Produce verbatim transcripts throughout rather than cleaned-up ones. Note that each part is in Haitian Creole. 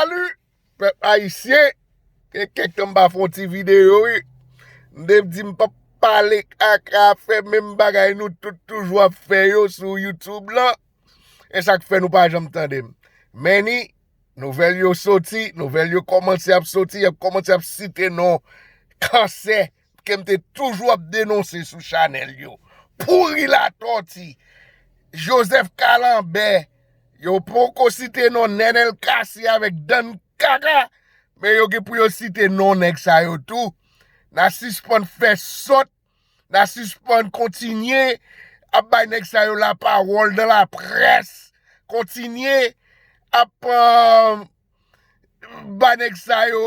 Salut, pèp ayisyen. Gen kèk tan m pa fè yon ti videyo, wi. M te di m p ap pale kaka, fè menm bagay nou tout toujou ap fè yo sou YouTube lan. E sa k fè nou pa janm tande m. Men ni, nouvèl yo soti, nouvèl yo kòmanse ap soti, y ap kòmanse ap site non kansè ke m te toujou ap denonse sou chanèl yo. Pouri Latòti, Joseph Kalanbè, yo poko site non Nenel Cassy avèk Dan Kaka, men yo gen pou yo site non nèg sa yo tou. N a sispann fè sòt, n a sispann kontinye ap bay nèg sa yo lapawòl nan laprès, kontinye ap, euh, ba nèg sa yo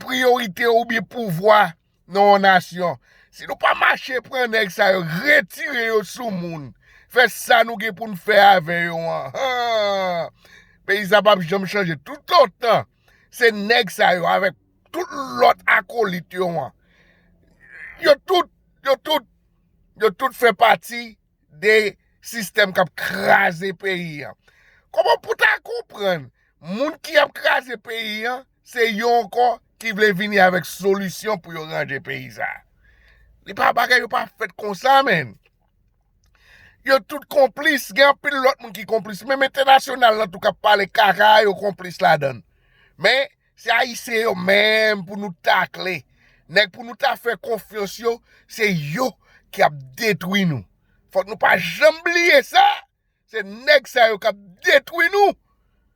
priyorite oubyen pouvwa nan yon nasyon. Si nou pa mache pran nèg sa yo, retire yo sou moun, fè sa nou gen pou n fè avè yo an, han, peyi sa p ap janm chanje. Toutotan se nèg sa yo avèk tout lòt akolit yo an, yo tout, yo tout, yo tout fè pati de sistèm k ap kraze peyi an. Kòman pou ta konprann moun ki ap kraze peyi an, se yo ankò ki vle vini avèk solisyon pou yo ranje peyi sa? Li pa, bagay yo pa fèt konsa, menn. Yo tout konplis, gen anpil lòt moun ki konplis. Menm entènasyonal lan tou k ap pale kaka a, yo konplis ladan l. Men, se Ayisyen yo menm pou nou takle. Nèg pou nou ta fè konfyans yo, se yo k ap detwi nou. Fòk nou pa janm bliye sa. Se nèg sa yo k ap detwi nou.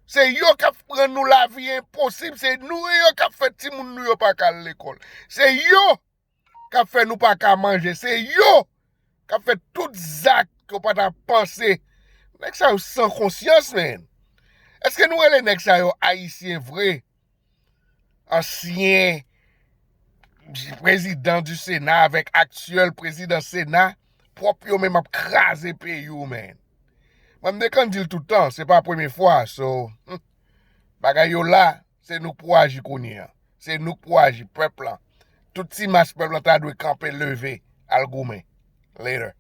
Se yo k ap rann nou lavi enposib. Se nou e yo k ap fè timoun nou yo pa ka al lekòl. Se yo k ap fè nou pa ka manje. Se yo k ap fè tout zak ke w pa ta panse. Nèg sa yo san konsyans, menn. Èske nou rele nèg sa yo Ayisyen vre? Ansyen prezidan di Sena avèk aktyèl prezidan Sena, pwòp yo menm ap kraze peyi w, menn. Mwen, m te konn di l tout tan, se pa premye fwa, so, hmm, bagay yo la, se nou k pou aji kounye a. Se nou k pou aji, pèp lan. Tout ti mas pèp lan ta dwe kanpe, leve, al goumen. Later.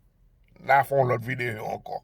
N a fè yon lòt videyo ankò.